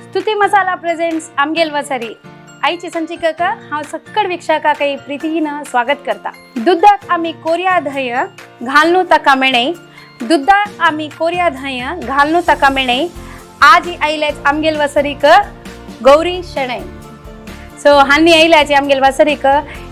स्तुती मसाला प्रेझेंट्स आमगेल वसारी आईची संचिकाक हांव सक्कड वीक्षकाकय प्रितीन स्वागत करता. दुधाक आमी कोर्या धंय घालनू ताका मेणे, दुधाक आमी कोर्या धंय घालनू ताका मेणे, आजी आयल्याच आमगेल वसरीक गौरी शणै. सो हांनी आयल्याची आमगेल वसरीक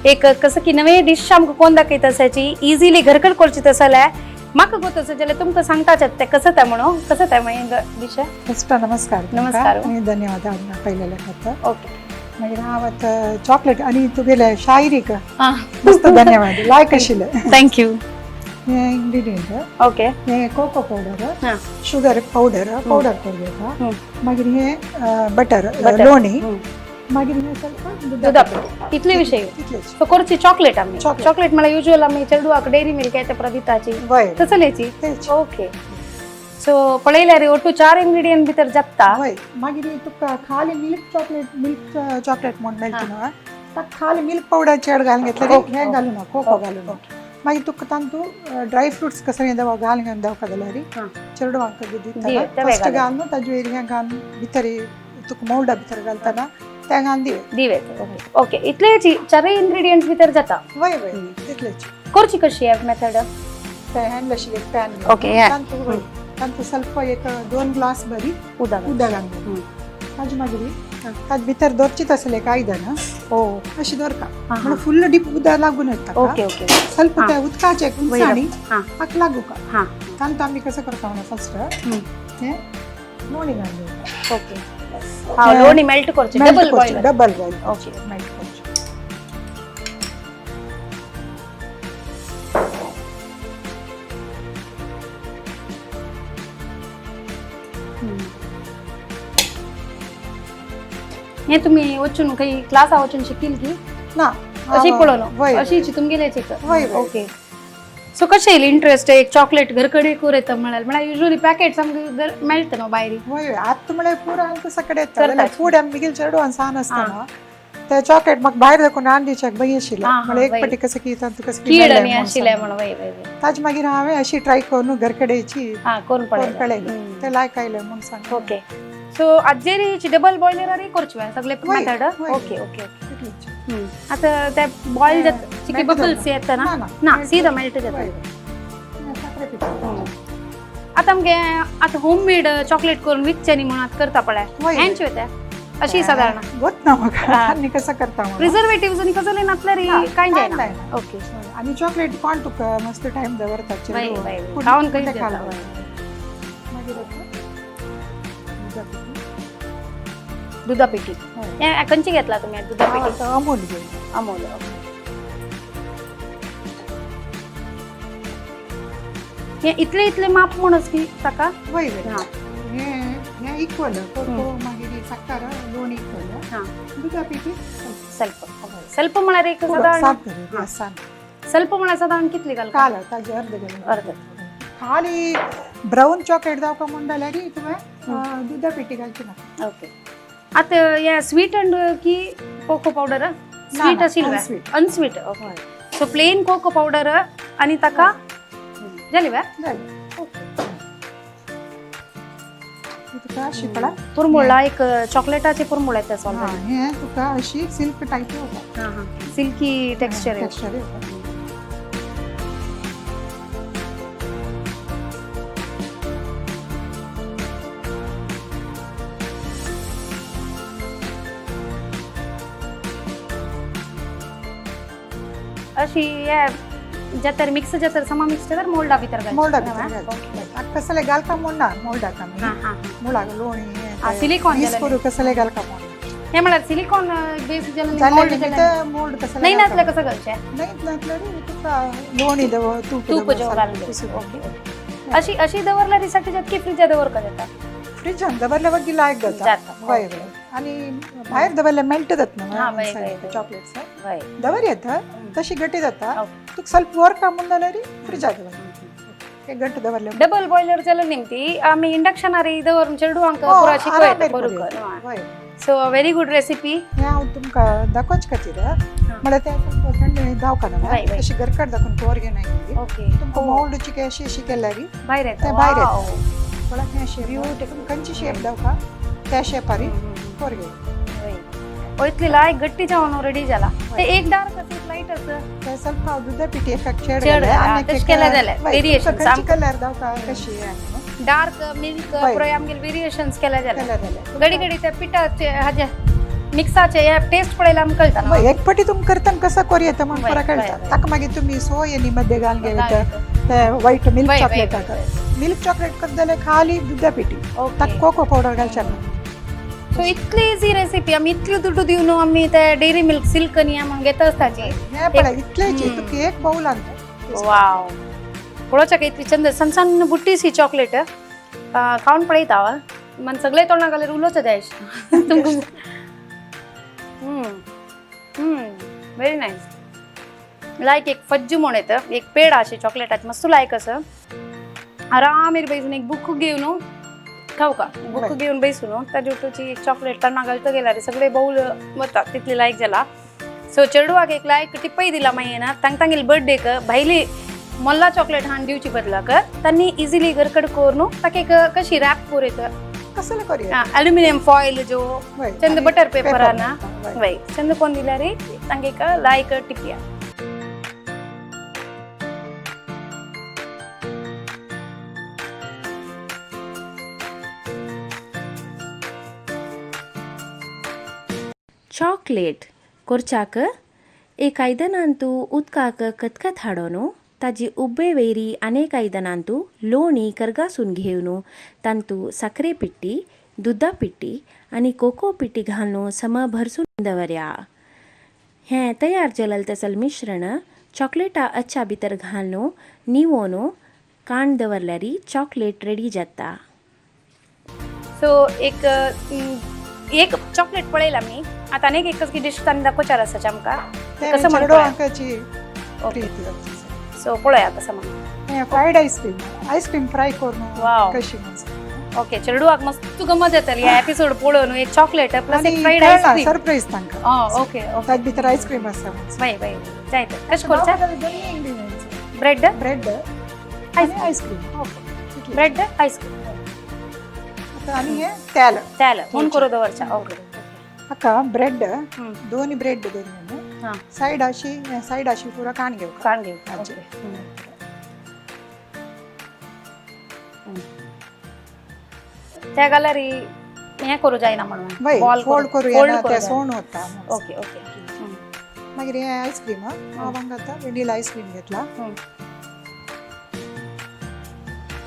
एक कसं की नवे डिश आमकां कोण दाखयता आसाची इझिली घरकड करची तसं जाल्यार म्हाका गोत आसा जाल्यार तुमकां सांगताच तें कसं तें म्हणून कसं तें मागीर डिश. फस्ट नमस्कार तुमकां. नमस्कार. आनी धन्यवाद पयलेल्या खातीर. ओके. मागीर हांव आतां चॉकलेट आनी तुगेले शायरीक हां. मस्त धन्यवाद लायक आशिल्ले. Thank you. हे इंग्रिडियंट. ओके. हे कोको पावडर, हां. शुगर पावडर, पावडर करून घेता. मागीर हे बटर. Butter. लोणी. मागीर हे ಸ್ವಲ್ಪ दुधा इतले विषय. तितलेच. सो करची चॉकलेट आमी. चॉकलेट. चॉकलेट म्हळ्यार युजल आमी चेडवाक डेअरी मिल्क येता प्रदिताची वय. तसलेची. तेच. ओके, सो पळयल्यार ಒಟ್ಟು चार इंग्रेडियंट भितर जाता. वय, मागीर तुका खाली मिल्क चॉकलेट, मिल्क चॉकलेट म्हूण मेळटा न्हू, ताका खाली मिल्क पावडर चड घालून घेतले. हे घालू ना, कोको घालू ना. मागीर तुका तांतू ड्राय फ्रुट्स कसं दवा घालून दवका जाल्यार चेडवांक दिता. तेवे फस्ट घालून. घालून ताजे वयर हें घालून भितर तुका मोल्डा भितर घालतना तें घालून दिवे. दिवे. ओके, इतलेची चारय इंग्रेडियंट्स भितर जाता. वय वय, तितलेच. करची कशी मेथड? पॅन अशी एक पॅन. ओके, हे. तांतू वय, तांतू ಸ್ವಲ್ಪ एक 2 ग्लास बरी उदक. उदक घालून ताजे मागीर ताजे भितर दवरचीत आसलें एक आयदन हो. अशी दवरता म्हणून फुल्ल डीप उदक लागून येता. ओके ओके ಸ್ವಲ್ಪ हा. त्या उदकाचे उंचाणी हा. ताका लागू का. हा. तांतू आमी कसं करता म्हणून फस्ट हे लोणी घालून. ओके, हा, लोणी मेल्ट करची, double boil. Double boil. Okay. Melt करची. हे तुम्ही वचून काही क्लासा वचून शिकील की? ना. अशी वय. पळोवन अशीच तुमगेलेच. वय, वय. ओके, सो कशें येयल इंट्रस्ट एक चॉकलेट घरकडे करूं येता म्हळ्यार म्हळ्यार युजली पॅकेट्स आमकां घर मेळटा न्हू भायर. वय वय, आतां म्हळ्यार पुरो आमकां सगळे येता. करतात. जाल्यार फूड आमी मिगेल चेडवान सान आसतना ते चॉकलेट म्हाका भायर दाखोवन हाडून दिवच्याक बरी आशिल्लें. हा, हा, म्हळ्यार एक वय. पटी कसं की तांतू कसं कीड आनी आशिल्लें म्हणून, वय वय वय. ताजे मागीर हांवें अशी ट्राय करून घरकडेची हा, करून करून पळयलें. पळयलें, ते लायक आयलें म्हणून सांग. ओके, सो आजेरी डबल बॉयलरारय करची सगळे वय, मेथड? वय. Okay okay. तितलीच. आतां ते बॉयल जाता चिकी मेल्ट बबल्स जाता. येता ना? ना ना. ना, सीधा मेल्ट जाता. वय, वय. हें साखरे पिठो. आतां आमगे आतां होम मेड चॉकलेट करून विकचे न्ही म्हणून आतां करता पळय. वय. हेंच वता अशी साधारण. गोत ना म्हाका. हा. आनी कसं करता म्हणून. प्रिझर्वेटिव्ह आनी कसलें नासल्यार ना, कांय कांय जायना. जायना. ओके. हय, आनी चॉकलेट कोण तुका मस्त टायम दवरता? वय वय वय. पूण खावन खंय ते जाता, खाला. वय. मागीर आतां दुदा पिठी. दुधा पेटी. हय. हें खंयची घेतला तुमी दुधा हांव पेटी? आतां अमूल घेवन. अमोल. हे इतले इतले माप म्हणच की ताका? वय वय. हा. हे हे इक्वल कोको, मागीर साकर, लोणी इक्वल. हा. दुदा पिठी. ಸ್ವಲ್ಪ ಸ್ವಲ್ಪ म्हळ्यार एक साधारण साफ कर सांग. ಸ್ವಲ್ಪ म्हळ्यार साधारण कितली घालता? काल ताजे अर्द गेले. अर्ध. खाली ब्राऊन चॉकलेट जावका म्हूण जाल्यार तुवें दुदा पिठी घालची ना. ओके, आतां हे स्वीट अंड की कोको पावडर स्वीट ना, आशिल्ले? Unsweet. Unsweet, okay. So plain cocoa powder आनी ताका जाली वे. जालें. तुका शिकला. पुरमुळा एक चॉकलेटाचे पुरमुळ येता. हा, ऑलरेडी. हे तुका अशी सिल्क टाईप होता. हां हां, सिल्की टेक्स्चर. टेक्स्चर येता. अशी हे जातर मिक्स जातर समा मिक्स जातर मोल्डा भितर घालची. मोल्डा भितर घालची. आतां कसले घालता म्हूण ना मोल्डाक आमी हां हां. मुळाक लोणी. हा, silicone वीस जाल्यार. करू कसले घालता म्हूण. हे म्हळ्यार सिलिकॉन बेस जाल्यार मोल्ड. मोल्ड कसले. नाही नासल्यार कसं घालचें? नाही नासल्यार तुका लोणी दवर, तूप. तूप दवर, जेव सारकें घालून. पुसून. ओके ओके, अशी अशी दवरल्यार साठी जात की फ्रिजा दवरका जाता? फ्रिजान दवरल्या वगी लायक जाता. जाता. वय वय, आनी भायर दवरल्यार मेल्ट जाता. हा, ना वय, वय, वय. चॉकलेट्स वय. दवर येता, तशी गटी जाता. ओके. तुका ಸ್ವಲ್ಪ वर्क म्हूण जाल्यार फ्रिजा दवर. एक गंटो दवरले. डबल बॉयलर जालो निमती आमी इंडक्शनार दवरून चेडवांक पुरा शिकवता करूंक. हय. So very good recipe. हें हांव तुमकां दाखोवचे खातीर, म्हळ्यार तें तुमकां थंड दावखाना हय, हय. अशी घरकड दाखोवन कोर घेवन आयिल्ली. ओके. तुमकां मोल्डची अशी अशी केल्यार भायर येता. ते भायर येता. पळय, हें शेप Beautiful. खंयची शेप दावका त्या शेपारी कोर घेवन. इतली लायक गट्टी जावन रेडी जाला ते. एक डार्क आसा, एक लायट आसा. ते ಸ್ವಲ್ಪ दुधा पिठी एकाक चेड चेड घाले हा, आनी तशें केलें जाल्यार variations. खंयची कलर दावका कशी आहे. डार्क मिल्क हय. पुराय आमगेले वेरिएशन्स केले जाल्यार केलें जाल्यार घडी घडी त्या पिठाचे हाजे मिक्साचे हे टेस्ट पळयल्यार आमकां कळटा न्हू. हय, एक पटी तुमकां करतना कसो कोर येता म्हण हय, पुरा हय, कळटा. हय. ताका मागीर तुमी सोय आनी मध्ये घालून घालून घेता ते व्हायट मिल्क हय, हय, चॉकलेट. हय, मिल्क चॉकलेट करता जाल्यार खाली दुधा पिठी, ओके. ताका कोको पावडर घालचे ना. सो इतली इझी रेसिपी. आमी इतली दुड्डू दिवन आमी ते डेअरी मिल्क सिल्क न्ही म्हणून घेता आसताची. हें पळय, इतलेंच. हम्म. तुका एक बाउल आणता. वाव, पळोवच्याक इतली चंद सण सण बुट्टीसी चॉकलेट. खावन पळयता हांव. मन सगळे तोंडा घाल्यार उलोवचें जाय तुमकां. Very nice. लायक एक फज्ज म्हण येता, एक पेडा अशी चॉकलेटाची मस्त लायक असं. आरामेर बैसून एक बुक घेवन खावका, बुक हय. घेवन बैसून ताजे उटूची एक चॉकलेट तोंडा घालता गेल्यार सगळे बाउल वता, तितली लायक जाला. सो चेडवाक एक लायक टिप्पय दिला मागीर ना तांक तांगेले बर्थडेक भायली मोल्ला चॉकलेट हाडून दिवची बदलाक तांणी इजिली घरकड करून ताका एक कशी रॅप करूं येता. कसले कोर. अल्युमिनियम फॉयल जो हय. चंद आनी बटर पेपर ना. मेळटा, हय. वय, चंद कोण दिल्यार तांकां एक लायक टिपया. चॉकलेट कोरचाक एक आयदनांतू उदकाक कतकत हाडोन ताजी उब्बे वेरी अनेक आयदनांतू लोणी करगासून घेवन तांतू साखरे पिट्टी, दुदा पिट्टी आनी कोको पिट्टी घालून सम भरसून दवरया. हें तयार जालें तसल मिश्रण चॉकलेटा अच्छा भितर घालून निवोन काण दवरल्यार चॉकलेट रेडी जाता. सो एक एक चॉकलेट पळयला मी. आता अनेक एकच की डिश तांणी दाखोवचार आसा आमकां. ते कसं म्हण चेडवांकाची ओके. प्रीती जाता. सो पळोवया कसं म्हणून. हें फ्रायड आयस्क्रीम, आयस्क्रीम फ्राय करून वाव. कशी म्हण. ओके, चेडवाक मस्त गमत येतली ह्या एपिसोड पळोवन. एक चॉकलेट प्लस एक फ्रायड आयस्क्रीम. सरप्राईज तांकां. Okay okay. ताज भितर आयस्क्रीम आसा म्हण. बाय बाय, जायत कशें करचें? दोनूय इंग्रिडियंट्स. ब्रेड. ब्रेड आनी ice cream. Okay, bread ice cream. आतां आनी हें तेल. तेल हून करून दवरचें, ओके. हाका ब्रेड हम्म. दोन ब्रेड धरून हां. सायड अशी सायड अशी पुरा काण घेवका. काण घेवप. हाचे. ओके. त्या घाल्यार हें करूं जायना म्हणून. वय, बॉल. फोल्ड करूं येना, तें सोण वता. Okay okay. मागीर हें आयस्क्रीम हांव हांगा आतां वेनिला आयस्क्रीम घेतला.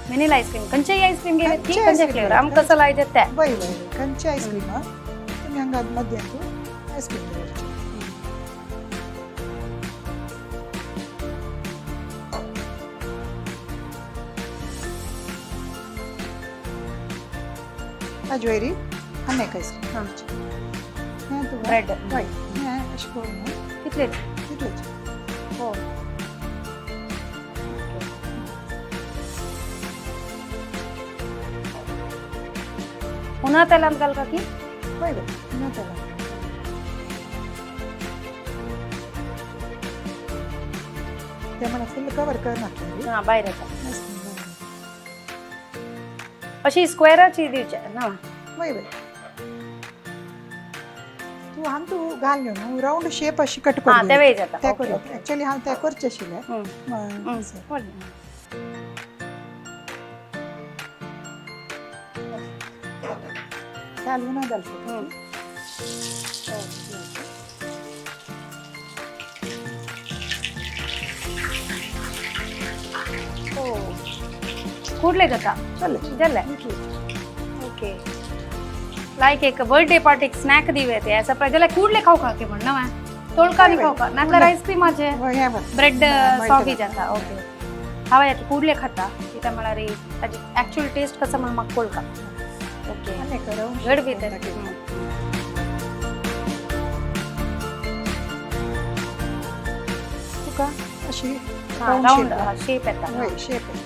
व्हॅनिला आयस्क्रीम, खंयचेय आयस्क्रीम घेतली की खंयचेय खंयचे आयस्क्रीम फ्लेवर आमकां कसो लायता ते. वय वय, खंयचे आयस्क्रीम तुमी हांगा मध्यांतू आयस्क्रीम दवरची. ताजे वयरी आनी एक आयस्क्रीम हां. हें तुका. ब्रेड. वय, हें अशें करून कितले? तितलेच. हो, पुन्हा तेलांत घालका की? वय वय, ना तेला ते म्हणा फुल कवर करनासलें. हां, भायर येता. अशी स्क्वेराची दिवचे ना? वय वय, तूं हांग तूं घाल न्हू रावंड शेप अशी कट हां, कर. ते वेळ जाता. ते ओके, कर. ओके. एक्चुअली हांव ते करचें आशिल्लें. हम्म. हम्म. घालूं ना घालचो. हम्म. हो, कुडले जाता. चल. जालें. ओके, लायक एक बर्थडे पार्टीक स्नॅक दिवया ते सरप्रायज जाल्यार कुडले खावका की म्हण ना, तोळकांनी खावका नाल्यार आयस्क्रीमाचे हें ब्रेड मेळटा. सॉगी जाता. ओके, हांव आतां कुडले खाता कित्याक म्हळ्यार ताजी एक्चुअल टेस्ट कसो म्हण म्हाका कळका. ओके. आनी एक round घड shape भितर करता. तुका अशी रावंड शेप येता. वय, शेप येता.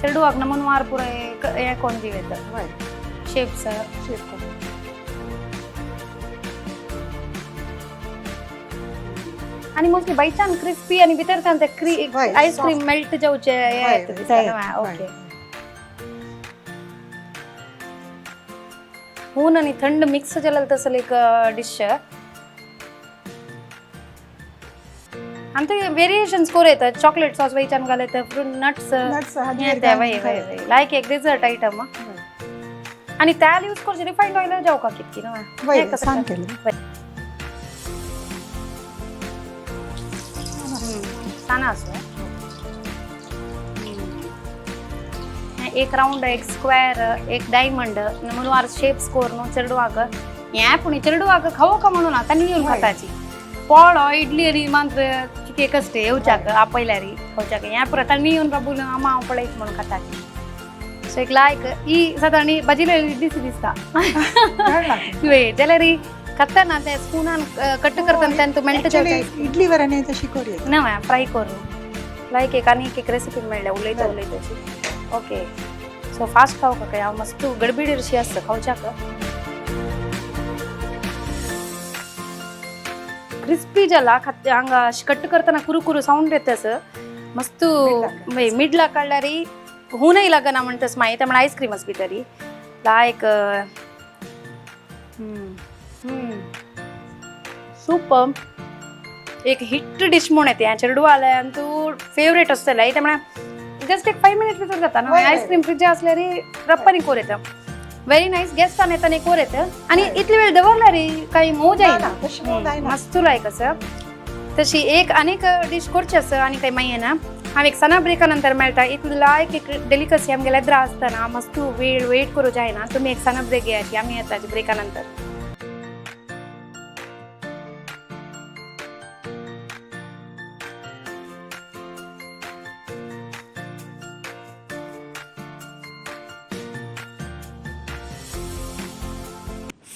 चेडवाक नमूनवार पुराय हें कोण दिवेत वय शेप्स. शेप करून. आणि मोस्टली बायच्यान क्रिस्पी आणि भितर ते क्री वय, आईस्क्रीम soft. Melt जावचे हे वय, येता दिसता वय, न्हय? वय. ओके, हून आणि थंड मिक्स जालेलं तसं एक डिश. आणि ते वेरिएशन्स कोर येतात, चॉकलेट सॉस वयच्यान घालत, फ्रूट नट्स नट्स येते. वय वय वय, लायक एक डेझर्ट आयटम. आणि त्याला यूज करचे रिफाईंड ऑइल जाऊ का कितकी ना? वय, सांग केलं. छान असो. एक राउंड, एक स्क्वेअर, एक डायमंड म्हणून शेप्स करून चेडवाक हें. पूण चेडवाक खावो म्हणून आतां येवन हय. खाताची पोळो इडली आनी मात्र चिके कष्ट येवच्याक आपयल्यारी खावच्याक. हें पुरो तांणी येवन बाबूल आमा हांव पळयत म्हणून खाताची. सो एक लायक ही सादारण भाजिले इडलीच दिसता. वय, जाल्यार खाताना ते स्पुनान कट करताना तांतू मेल्ट. ऍक्च्युली इडली वराने तशी करूया. ना फ्राय करून लायक एक आनी एक रेसिपी मेळ्ळ्या उलयता उलयताची. ओके, सो फास्ट खावका काय हांव मस्त गडबडीरशी आसता खावच्याक. क्रिस्पी जाला खात हांगा अशें कट करतना कुरू कुरू साऊंड येता असं मस्त. मिडला काडल्यारी हूनय लागना म्हणटस मागीर ते म्हण आयस्क्रीमच भितरी लायक. सुपर, एक हिट डिश म्हूण येते. ह्या चेडू आल्यान तूं फेवरेट आसतलें ते म्हळ्यार जस्ट एक 5 मिनिट्स भितर जाता न्हू. वय, वय. आयस्क्रीम फ्रिज आसल्यार रप्पानी कोर येता. Very nice. गेस्टान येता कोर येता आणि इतली वेळ दवरल्यार काही मोव ना, जायना. ना, तशी मोव जायना. मस्त लायक आसा. तशी एक आनीक डिश करची आसा आनी काही मागीर ना हांव एक सणा ब्रेका नंतर मेळटा. इतलो लायक एक डेलिकसी आमगेल्या येद्रा आसतना मस्त वेळ वेट करूं जायना. तुमी एक सणा ब्रेक घेयाची, आमी येता ब्रेका नंतर.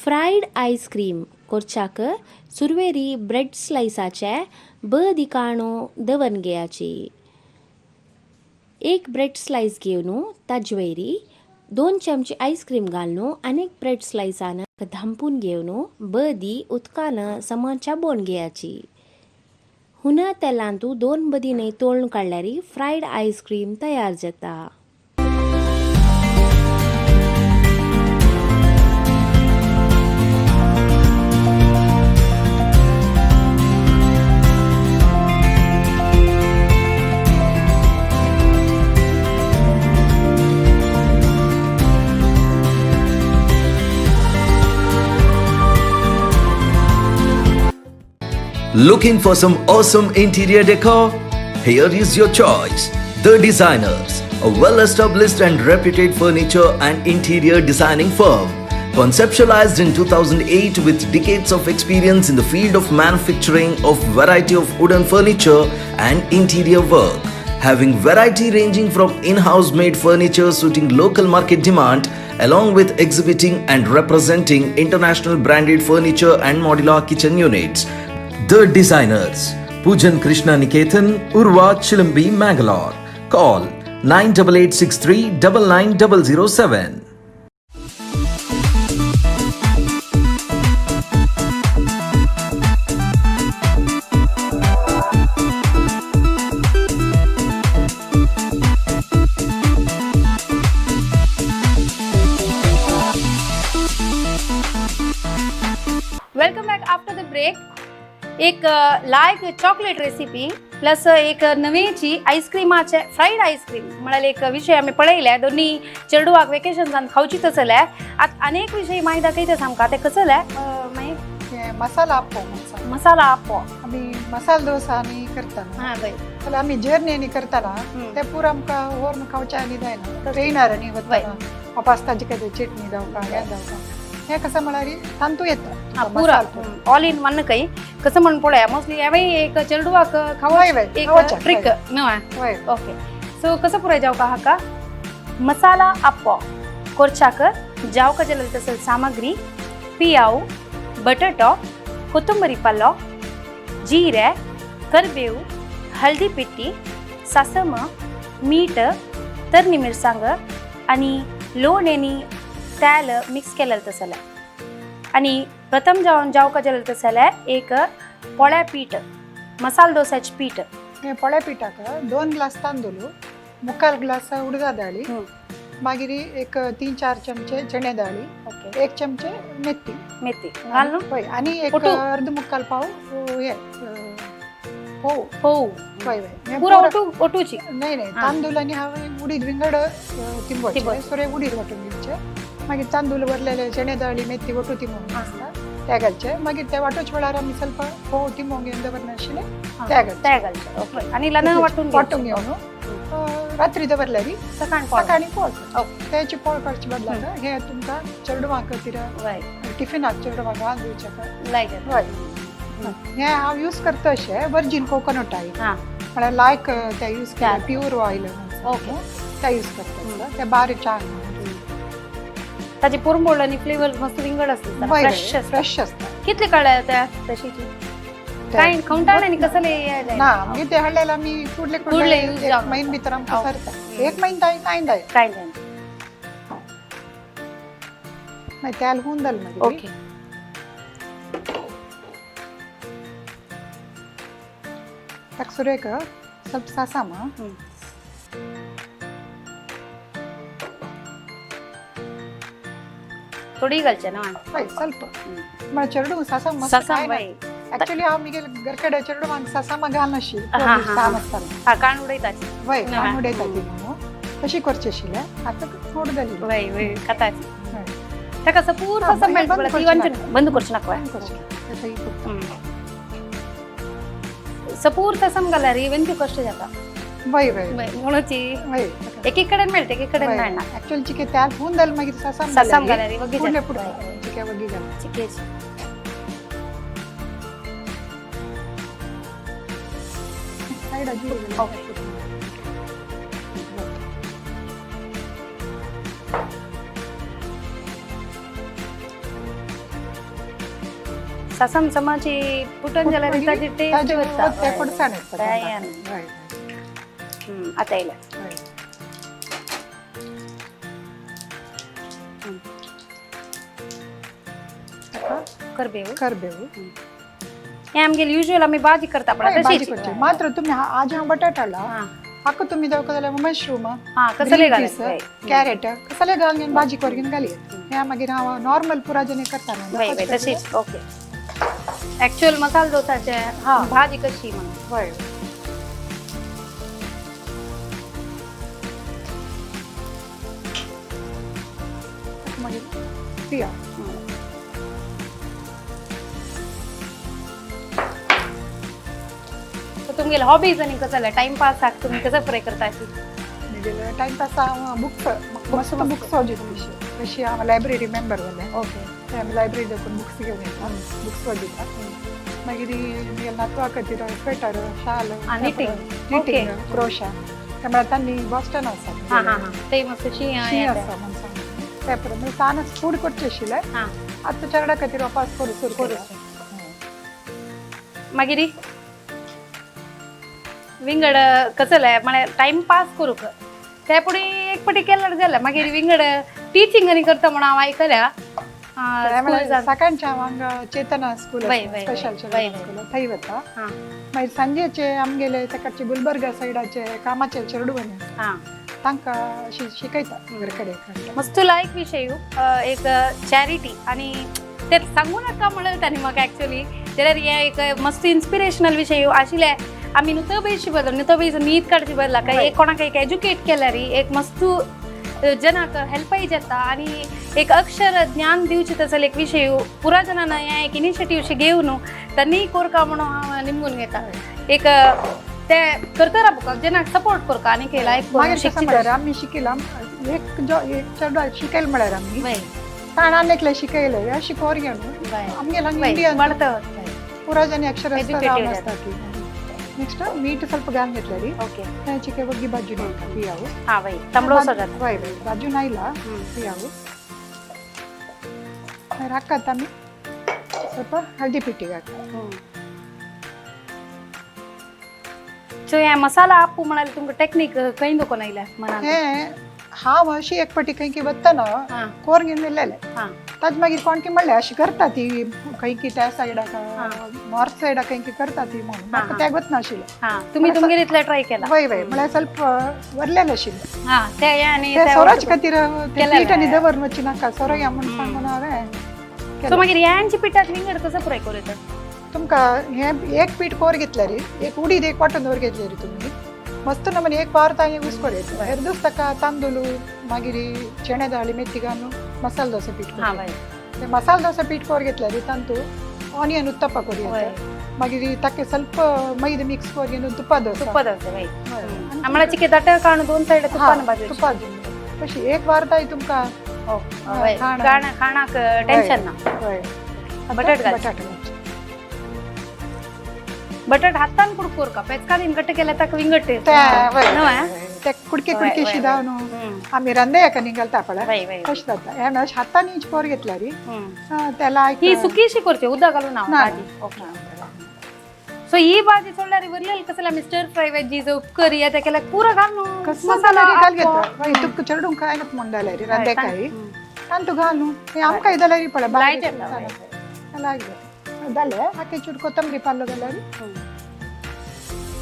फ्रायड आयस्क्रीम कोरचाक सुरवेरी ब्रेड स्लायसाचे बदी काणो दवन घेयाची. एक ब्रेड स्लायस घेवन ताजे वयरी 2 चमचे आयस्क्रीम घालून आनी एक ब्रेड स्लायसान धांपून घेवन बदी उदकान समान चाबोवन घेयाची. हुना तेलांतू 2 बदीने तोळून काडल्यार फ्रायड आयस्क्रीम तयार जाता. Looking for some awesome interior decor? Here is your choice. The Designers, a well established and reputed furniture and interior designing firm. Conceptualized in 2008 with decades of experience in the field of manufacturing of variety of wooden furniture and interior work. Having variety ranging from in-house made furniture suiting local market demand, along with exhibiting and representing international branded furniture and modular kitchen units. The Designers, Pujan Krishna Niketan, Urwa Chilambi, Mangalore. Call 98863 99007. Welcome back after the break. एक लायक chocolate recipe plus एक नवीची आईस्क्रीमाचे fried ice cream म्हळ्यार एक विशय आमी पळयले. दोन्ही चेडवाक वेकेशन्सान खावचीच आसले. आतां आनीक विशय मागीर दाखयता आमकां ते कसले मागीर. हे मसाला आप्पो म्हणून सांग. मसाला आप्पो. आमी मसाला डोसा आनी करता न्हू. हां वय. जाल्यार आमी जर्नी आनी करतना ते पुरो आमकां व्हरून खावचे आनी जायना ट्रेनार आनी वतना वापास ताजी कितें चटणी जावं का हें जावं का हें कसं म्हळ्यार तांतू येता हा, तुका पुरा मसाला पुरो. ऑल इन वन काही कसं म्हणून पळोवया. मोस्टली हांवें एक चेडवाक वय, वय, खावप एक खावच्या, ट्रिक वय. न्हय? वय. ओके, सो कसं पुराय जावका हाका मसाला आप्पो कोरचाक जावका जाल्यार तसल सामग्री: पियाव, बटाटो, कोथंबरी पालो, जिरे, करबेव, हळदी पिट्टी, सासम, मीठ. तरणी मिरसांग आनी लोण आनी तेल मिक्स केलें तसलें. आनी प्रथम जावन जावका जालें तसलें एक पोळ्या पीठ, मसाल डोसाचें पीठ. हे पोळ्या पिठाक 2 ग्लास तांदूळ, 3/4 ग्लास उडदा दाळी, मागीर एक 3-4 चमचे चणे दाळी, 1 चमचे मेथी. मेथी घालून. हय, आणि एक ओटू. अर्ध मुक्काल पाव हे पोव. हो. हय हय, हे पुरा ओटू ओटूची. नाही नाही. हा. तांदूळ आणि हांवें उडीद विंगड तिंबोवचे. तिंबोवचे. सोरे उडीद वांटून घेवचे, मागीर तांदूळ वरलेले चणे दाळी मेथी ಒಟ್ಟು ತಿಂಬೋಂಗೆ आसता ते घालचे. मागीर ते वांटोच वेळार आमी ಸ್ವಲ್ಪ फोव तिंबोंगे दवरनाशिल्ले ते घालचे. ते घालचे, ओके. आनी ल्हान वांटून. वांटून घेवन रात्री दवरल्यारी सकाळ पोळ. सकाळी पोळ. त्याची पोळ काडचे बदलाक हे तुमकां चेडवांक खातीर टिफिनाक चेडवांक घालून दिवचें. लायक. हय, हे हांव यूज करता अशें वर्जीन कोकोनट ऑयल. म्हळ्यार लायक ते यूज केल्यार प्युअर ऑयल. ते यूज करता ते बारीक छान. ताची पुरमोळ आनी फ्लेवर मस्त विंगड आसता, फ्रेश आसता. फ्रेश आसता. कितले कळ्ळ्या त्या तशीची काय खवटाळ आनी कसले हे? ना, आमगे ते हाडलेले आमी कुडले. कुडले कुडले use एक जावन म्हयन वता. भितर आमकां सरता. एक म्हयन तांय कांय जाय. काय जायना. मागीर तेल हून जालें मागीर. ताका सुरेक ಸ್ವಲ್ಪ सासाम. थोडी घालचे ना? हय, ಸ್ವಲ್ಪ. म्हळ्यार चेडूं सासाम मस्त. सासाम बाय. ऍक्च्युली हांव म्हगेले घरकडे चेडवांक सासामा घालनाशिल्ली. साम आसताना. हा, काण उडयताची. वय, काण उडयता ती म्हणून तशी करची आशिल्लें. आतां थोड जाली. वय वय, खाताची. हय. ताका सपूर हा, सासम बंद मेळटा. करचें नाका. बंद करचें नाका. बंद करचें नाका. तें पुरता. सपूर सासम घाल्यार वेंतू कश्ट जाता. वय वय. म्हणूची वय. एक एक कडेन मेळटा, एक एक कडेन मेळना. ऍक्च्युअली चिके तेल हून जालें मागीर सासाम. सासम घाल्यार वगी फुडले जाता. पुरता चिके वगी घाल. चिकेची. सायडा जीर घाल. सासम समाची पुटन जाल्यार ताची टेस्ट वता. ते कोडसाण येता. काय तोंडाक. ना. हय. आतां येयलें. हय. ताका करबेव. करबेव. हे आमगेले युज्युअल आमी भाजी करता पळय हय, भाजी तशीच. करची. मात्र तुम्ही आज हांव बटाट हाडला. हाका तुम्ही दवरता जाल्यार मशरूम, हा, कसले घालप. कॅरेट कसले घालून घेवन भाजी करून घाली. हे मागीर हांव नॉर्मल पुरा जेणे करता न्हू, वय वय. तशें. तशीच, ओके. ऍक्च्युअल मसाला डोसाचे भाजी कशी म्हणून. वय. मागीर पिया. तर तुमगेले हॉबीज आनी कसं टाइमपास तुम्ही कसं प्रे करता? मागीर टायमपास हांव बुक्स, मस्त बुक्स वाजयता. तशी तशी हांव लायब्ररी मेंबर जालें. ते आमी लायब्ररी देखून बुक्स घेवन येता, बुक्स वाजयता. मागीर म्हगेल्या नातवा खातीर स्वेटर, शाल. knitting. Knitting, crochet. ते म्हळ्यार तांणी बॉस्टन आसा. हा हा हा, ते मस्त शी. शी आसा म्हूण सांगता. ते प्रमाणे सान फूड करचें आशिल्लें. आतां चेरडा खातीर वापास करूं सुरू केलां. मागीर विंगड कसले म्हळ्यार टायमपास करूंक ते पुढे एक पटी केल्यार जालें. मागीर विंगड टिचींग आनी करता म्हणून हांव आयकल्या. ते म्हळ्यार सकाळचें हांव हांगा चेतना स्कूल, वय, वय, स्पेशल वय, स्कूल, थंय वता. मागीर सांजेचे आमगेले तेकडचे गुलबर्गा सायडाचे कामाचे चेडवांनी आसा, तांकां शिकयता घर कडेन. मस्त लायक विशय एक चॅरिटी आणि ते सांगू नाका म्हणलं तांणी म्हाका ऍक्च्युली. जाल्यार हे एक मस्त इन्स्पिरेशनल विशय आशिल्ले. आमी नुतो बेशी बदल नुतो बेस न्हीद काडची बदला काय एक कोणाक एक एज्युकेट केल्यार एक मस्त जनाक हेल्पय जाता आणि एक अक्षर ज्ञान दिवचे तसले एक विशय पुरा जणांना हे एक इनिशिएटीव घेवन त्यांनी कोरका म्हणून हांव निमगून घेता. एक ते करता राबूका जनाक सपोर्ट करका आनी लायक. मागीर कसं म्हळ्यार आमी शिकयला एक जो एक चेडो शिकयलें म्हळ्यार आमी ताण एकलें शिकयलें हें शिकोवर घेवन आमगेले हांगा इंडियन वाडता. पुरा जण अक्षर Educated. आसता की. ನೆಕ್ಸ್ಟ್ ಮೀಟ್ ಸ್ವಲ್ಪ ಗಾನ್ घेतलेली. ಚಿಕೆ ಒಗ್ಗಿ ಬಾಜು ಪಿಯಾವು. हा बाई, तांबडो जाता. वय वय, बाजू नायला ಪಿಯಾವು. ಮಾಗೀರ್ ಹಾಕತ್ತ ಆಮಿ ಸ್ವಲ್ಪ ಹಳದಿ ಪಿಟ್ಟಿಗೆ ಹಾಕ. सो हे मसाला आप्पू म्हणाले तुमकां टेक्नीक खंय दोकोन आयल्या मनान? हे हांव अशी एक पटी खंय की वतना कोर घेवन येयलेले. ताज मागीर कोण की म्हणलें अशी करता ती खंय की त्या सायडाक, नॉर्थ सायडाक खंय की करता ती म्हणून. म्हाका त्या वचनाशिल्लें. हा, तुम्ही तुमगेर इतलें ट्राय केला? वय वय, म्हळ्यार स्वल्प वरलेलें आशिल्लें. हा, ते हे आनी ते त्या सोराचे खातीर ते केलेलें. पीठ आनी दवर वचची नाका सोरो या म्हणून सांगून हांवें सो केलें. मागीर यांची पिठात विंगड कसं पुराय करूं येता? तुमकां हें एक पीठ कोर घेतल्यार, एक उडीद एक वांटून दवर घेतल्यार तुमी मस्त नमूने एक वार तांय यूज करूं येता. हेर दीस ताका तांदूळ मागीर चणे दाळी मेथी घालून मसाला डोसा पीठ करूं येता. ते मसाला डोसा पीठ कोर घेतल्यार तांतू ऑनियन उत्तप्पा करूं येता. मागीर ताका ಸ್ವಲ್ಪ ಮೈದ ಮಿಕ್ಸ್ करून तुप्पा डोसा. तुप्पा डोसा वय. हय. आमळा चिके दाट काण दोन सायड तुप्पान भाजूची. तुप्पा तशी एक वार ताई तुमकां वय. खाण. खाणाक टेन्शन ना. हय. बटाट घालचे. बटाट घालचे. बटाट हातान कुडकोर का पेचकान घट्ट केल्या ताका विंगट ते वय, न्हय? वय, ते कुडके वय, कुडके वय, शिदाव वय. न्हू आमी रांदे एका निघालता पळय वय, वय. तशें जाता. हे अशें हातान इंच कोर घेतल्यार त्याला ही सुकीशी करची, उदक घालून ना ना. भाजी? ओके. सो ही भाजी सोडल्यार उरलेली कसले आमी स्टर फ्राय वेजीज, उपकरी येता केल्यार पुरो घालून कसं मसाला घाल आप्पो. घेता वय, तुका चेडूंक काय नाका म्हूण जाल्यार रांदेकाय तांतू घालून हे आमकां जाल्यार पळय लायट येता, वय. लायक जाता. जालें, आतां चूड कोथंबरी पालो घाल्यार,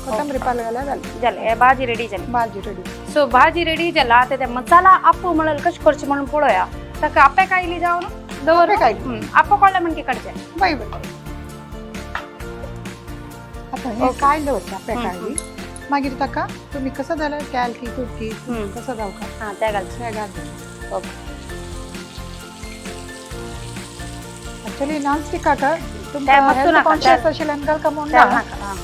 कोथंबरी पालो घाल्यार जालें. जालें, हे भाजी रेडी जाली. भाजी रेडी. सो भाजी रेडी जाला. आतां ते मसाला आप्पो म्हणल्यार कशें करचें म्हणून पळोवया. ताका आप्पे कायली जावन दवर. आप्पे कायली. आप्पो कळ्ळें म्हणकी काडचें. वय वय, आतां हें कायल दवरचें. आप्पे कायली मागीर ताका तुमी कसो जाल्यार कॅल की तुटकी कसो जावका. हां, ते घालचें. तें घाल. ओके. ॲक्च्युली नॉन स्टिकाक ते तुमकां मस्तू हेल्थ नाका, कॉन्शियस आशिल्ल्यान घालका म्हूण तेल ना. नाका. हां,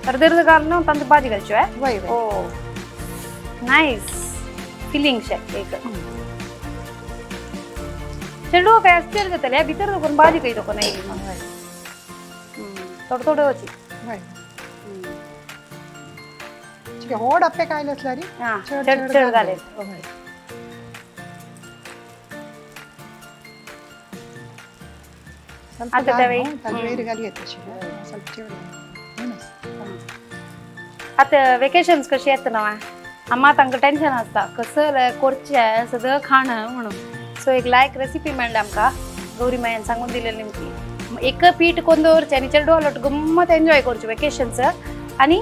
अर्द अर्द घालून तांतू भाजी घालच्यो. वय वय. ओ नायस फिलिंग शे एक चेडू काय अस्थिर जातले भितर दोकोन भाजी काही दोकोन येयली म्हणून. वय. थोडो थोडो वची. वय, चिके होड आप्पे कायले आसल्यार चड चड चड घाले. वय. ಸ್ವಲ್ಪ आता त्या वेळी- ताजे वयर घाली येता अशी ಸ್ವಲ್ಪ चड घाल. आतां वेकेशन्स कशी येता न्हू आम्हा तांकां टेन्शन आसता कसं करचें सगळं खाणं म्हणून. सो एक लायक रेसिपी मेळ्ळी आमकां गौरी मायन सांगून दिलेली नेमकी. एक पीठ कोण दवरचें आनी चेडू आलोट गम्मत एन्जॉय करचें वेकेशन्स आनी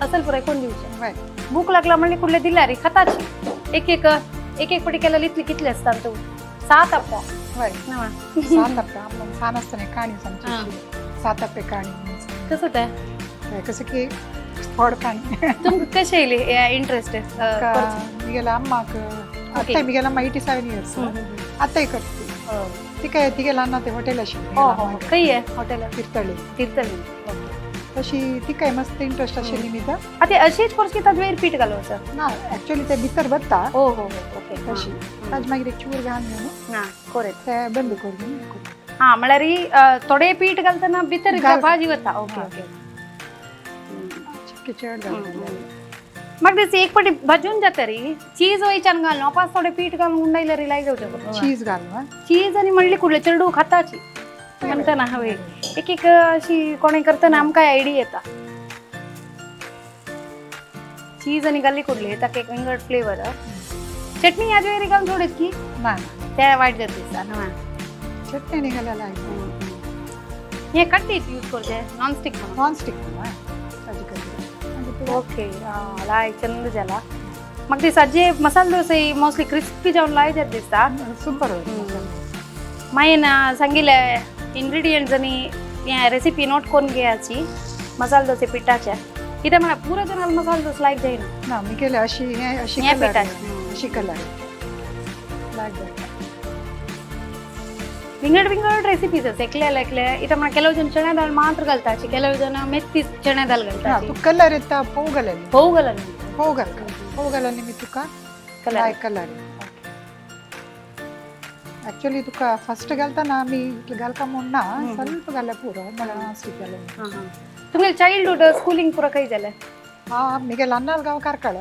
असल पुराय कोण दिवचें. वय. भूक लागला म्हणली कुठले दिल्यार खाताची. एक एक एक एक पटी केल्यार इतली कितले आसता तूं सात आप्पो. वय. न्हय? सात आप्पे. आमकां सान आसतना काणी सांगची आशिल्ली. सात आप्पे काणी म्हणून. कसं तें? ते कसं की थोड काणी. तुमकां कशें येयली इंट्रस्ट? मिगेल्या अम्माक आत्ताय मिगेल्या अम्मा 87 इयर्स आत्ताय करता. तिका तिगेल्या अण्णा ते हॉटेल आशिल्लें. हो हो, खंय आहे हॉटेल? तीर्थळी. तीर्थळी. तशी तिकाय मस्त इंट्रस्ट आशिल्ली निमित्त. आतां अशीच करची, ताजे वयर पीठ घालोवचो? ना, ॲक्च्युली ते भितर वता. हो हो हो, ओके. तशी ताजे मागीर एक चूर घालून घेवन हां, कोरेत. ते बंद करून. हां, म्हळ्यार थोडे पीठ घालतना भितर घाल. भाजी वता. ओके. हां. ओके. चिक्के चड घालून. म्हाका दिसता एक पटी भाजून जाता रे. चीज वयच्यान घालून वापस थोडे पीठ घालून उंडायल्यार लायक जावचें. चीज घालून. चीज आनी म्हणली कुडले चेडू खाताची म्हणटना हवे. एक एक अशी कोणी करतना आमकां आयडिया येता. चीज आनी घाली कुडली ताका एक विंगड फ्लेवर. चटणी हाजे वयर घालून सोडत की? ना. ते वायट जाता दिसता न्हय? चटणी आनी घाल्यार लायक. हे कड्डीत यूज करचे नॉन स्टिक म्हणून. नॉन स्टिक ताजे खातीर मागीर ओके, लायक चंद जाला. म्हाका दिसता जे मसाला डोसा मोस्टली क्रिस्पी जावन लायक जाता दिसता. सुपर. मागीर सांगिल्ले इन्ग्रिडियंट्स आनी हे रेसिपी नोट करून घेयाची मसाला डोसे पिठाचे. कित्याक म्हळ्यार पुरो जणांक मसाला डोसा लायक जायना. ना, मिगेले अशी हे अशी हे कलर पिठाचे. अशी कलर लायक जाता. विंगड विंगड रेसिपीज आसा एकल्या एकले. इथं म्हळ्यार ಕೆಲವು जण चणे दाळ मात्र घालताची, ಕೆಲವು जण मेथी चणे दाळ ना, घालताची. तू कलर येता पोव घालली. होऊ घालून. पोव घाल. पोव घालून मी तुका कलर. लायक कलर. ॲक्च्युली तुका फर्स्ट घालताना आमी इतलें घालका म्हूण ना, ಸ್ವಲ್ಪ घाल्यार पुरो म्हळ्यार नॉन स्टीक घालें. तुमगे चाइल्डहुड स्कूलिंग पुरो खंय जालें? हा, मिगेल अन्नाल गांव कार्कळ.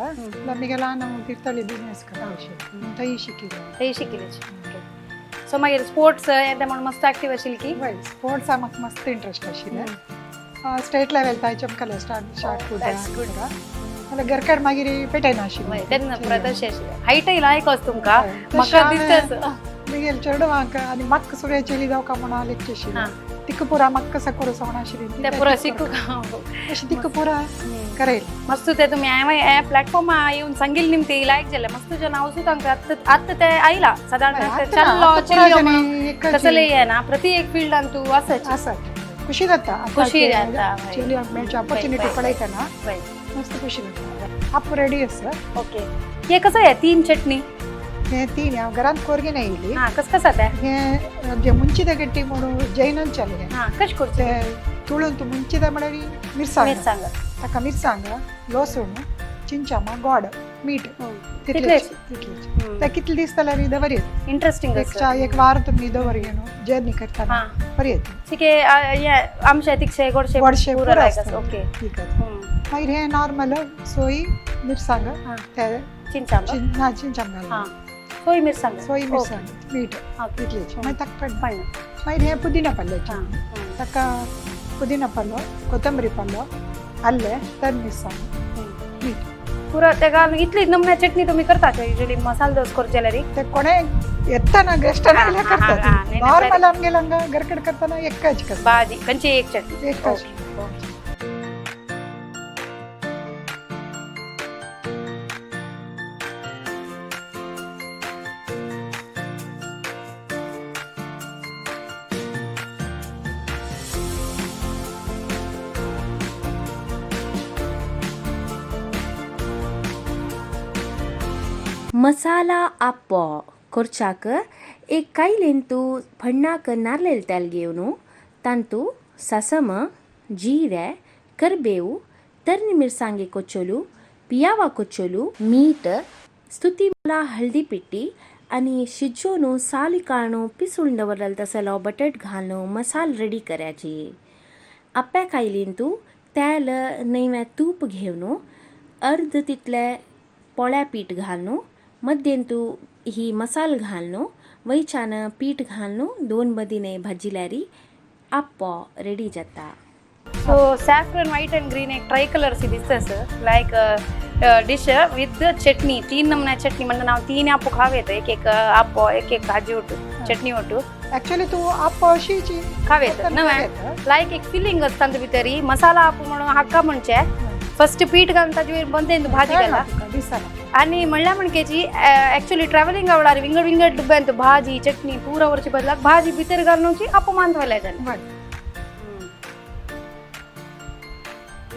मिगेल हांव तीर्थळी बिझनेस करता अशें थंय शिकिल्लें. थंय शिकिल्लें. सो मागीर स्पोर्ट्स हें तें म्हणून मस्त एक्टीव आशिल्ली की? वय, स्पोर्ट्सा म्हाका मस्त इंट्रस्ट आशिल्लें. स्टेट लेवल ताय चमकले शार्ट फूड. That's good. जाल्यार घरकड मागीर पेटयनाशिल्ली. तेन्ना पुरा तशें आशिल्लें. हायटय लायक आसा तुमकां. हय. म्हाका तशें दिसता. मागीर चेडवांक आनी म्हाका सुर्या चेली जावका म्हणून लेगची आशिल्ली. तिका पुरा म्हाका कसो करूं सोण आशिल्ली. ते पुरा शिकू. अशी तिका पुरा करयली. मस्त ते तुम्ही हांवें प्लॅटफॉर्मा येवन सांगिल्ले निमती लायक जालें. मस्त जन हांव सुद्दां आतां आतां ते आयला सादारण चल्लो चेडयो म्हणून कसले येना प्रति एक फिल्डान तूं आसाची. आसा, खुशी जाता. खुशी जाता. चेडयांक मेळची ऑपॉर्च्युनिटी पळयतना मस्त खुशी जाता. आप रेडी आसा. ओके, हे कसं आहे तीन चटणी? हे तीन हांव घरांत कोरगेन येयली. हा, कस कसं ते? हे जे मुंचिದ गट्टी म्हणून जैनांच्याले हे. हा, कश करचे? ते तुळून तूं मुंचिದ म्हळ्यार मिरसांग. मिरसांग. ताका मिरसांग, लसूण, चिंचामा, गोड, मीठ. तितलेच? तितलेच. ते कितले दीस जाल्यार दवर येत. इंटरेस्टिंग. एक एक वार तुमी दवर घेवन जर्नी करतना बरी येता. ठीक आहे, हे आमशे तिखशे गोडशे. गोडशे पुरा पुरो लायक आसता. ओके. ठीक आहे. मागीर हे नॉर्मल सोय मिरसांग ते चिंचांबा. ना, चिंचाम घालना. सोय मिरसांग. सोय मिरसांग मीठ तितलेच. मागीर ताका पडना. पण मागीर हे पुदिना पल्ल्याचे. ताका पुदिना पल्लो, कोथंबरी पल्लो, आल्ले, तर मिरसांग, मीठ. पुरा तेका इतली नमन्या चटणी तुम्ही करता युजली मसाला दोस करचे जाल्यार? ते कोणे येताना गेस्टान आयल्यार करतात. नाही, नॉर्मल आमगेले हांगा घरकड करतना एकच करता. भाजी खंयची एक चटणी? एकच. मसाला आप्पो कोरचाक एक कायलेंतु फण्णाक नारलेल तेल घेवन तांतू ससम, जिरे, करबेव, तरणी मिरसांगे कोचोलू, पियावा कोचोलू, मीठ, स्तुती मला हळदी पिट्टी आनी शिजोवन साली काडून पिसून दवरलेलो तसलो बटाट घालून मसाल रेडी करायची. आप्या कायलींतू तेल नव्या तूप घेवन अर्द तितले पोळ्या पीठ घालून मध्यंतू ही मसाल घालून वयच्यान पीठ घालून दोन बदीने भाजिल्यारी आप्पो रेडी जाता. So saffron, white and green एक ट्राय कलर सी दिसता लायक डिश विथ चटणी. तीन नमुन्या चटणी म्हणजे नाव तीन आप्पो खाव येतं. एक एक आप्पो, एक एक भाजी ओटू, चटणी ओटू. ऍक्च्युली तूं आप अशीची खाव येतं नव्या लायक एक फिलिंग असता भितरी. मसाला आप्पो म्हणून हाका म्हणचे फर्स्ट पीठ घालून ताजे वयर बंद भाजी घाला. दिसना. आणि म्हणल्या म्हणकेची ॲक्च्युली ट्रॅव्हलिंग आवडार विंगड विंगड डब्यांत भाजी चटणी पुरा वरची बदलाक भाजी भितर घालून अपमान व्हायला जाले.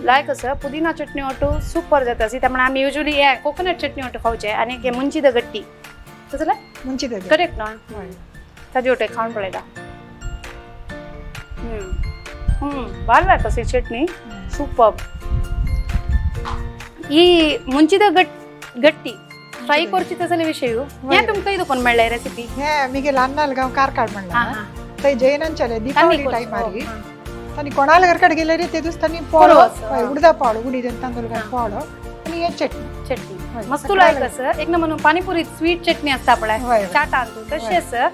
लायक असं पुदिना चटणी ओटू सुपर जाता. सी त्यामुळे आम्ही युजली हे कोकोनट चटणी ओटू खावचे आणि हे मुंची the गट्टी तसं मुंचिದ. करेक्ट ना? ताजी ओटे खावन पळयता. बार लायक अशी चटणी सुपर. ही मुंचिದ गट्टी ट्राय करची तसले विषय हे तुमकां दुकान मेळ्ळें रेसिपी? हे मिगे ल्हान गांव कारकाड म्हणला ते जैनांच्याले दीपावली टायमारी तांणी कोणाला घरकडे गेले रे ते दीस तांणी पोळो, उडदा पावडो, उडीद तांदूळ घालून पावडो आनी हे चटणी. चटणी मस्त लायक असं एक नमून पाणीपुरी स्वीट चटणी असता पळय चाट आणतो तशी असं.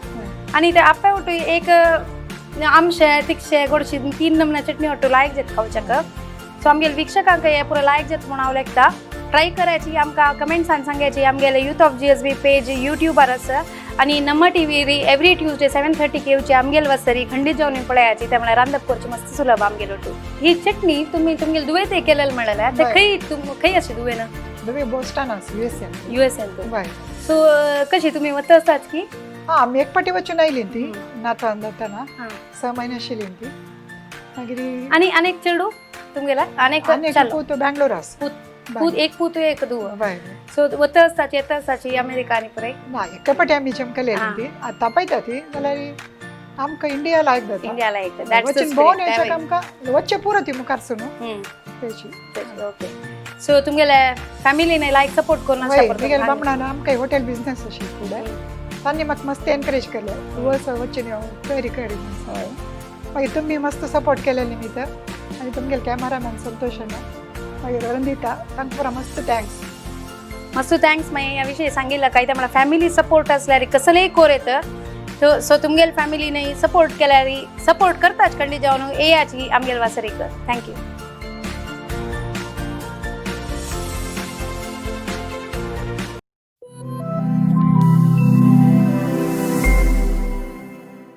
आणि ते आप्या ओटू एक आमशे तिखशे गोडशे तीन नमुना चटणी ओटू लायक जात खावच्याक. सो आमगेले वीक्षकांक हे पुरो लायक जात म्हणून हांव लेखता. ट्राय करायची, आमकां कमेंट्सान सांगायची. आमगेले youth of GSB page यूट्यूबार आसा आणि नम्मा टी व्ही एव्हरी ट्यूजडे 7:30 येवची आमगेल वसरी खंडीत जावन पळयाची. त्यामुळे रांदप करची मस्त सुलभ आमगेल ओटू. ही चटणी तुम्ही तुमगेल दुवे ते केलेलं म्हणलें ते खंय खंय अशी दुवे ना? दुवे बोस्टन आसा, युएसए. युएसए. सो कशी तुम्ही वता आसताच की? हा, आमी एक पाटी वचून आयली ती नातवान जाताना 6 महिने आशिल्ली ती मागीर. आणि अनेक चेडू तुमगेला अनेक? पूत बँगलोर आसा. पूत एक, पूत एक दुव. सो वता आसताची येता आसताची अमेरिका आनी पुराय? ना, एके पाटी आमी जमकले ती आतां पळयता ती जाल्यार आमकां इंडिया लायक जाता. इंडिया लायक. वचून भोंवन येवच्याक आमकां वचचें पुरो ती मुखार सुनू तेची. ओके, सो तुमगेले फॅमिलीने लायक सपोर्ट करून? म्हगेले बामणान आमकां हॉटेल बिझनेस अशी फुडें तांणी म्हाका मस्त एनकरेज केलें, वच वचून यो करी करी. मागीर तुमी मस्त सपोर्ट केले निमित्त आनी तुमगेले कॅमेरामॅन संतोष मागीर रंदिता तांकां पुरा मस्त thanks. मस्त thanks. मागीर ह्या विशयी सांगिल्लं काय त्यामुळे फॅमिली सपोर्ट असल्यार कसलेय कोर येतं. तो सो तुमगेल फॅमिलीनय सपोर्ट केल्यार, सपोर्ट करताच खंडीत जावन येयाची आमगेल वासरीक. Thank you.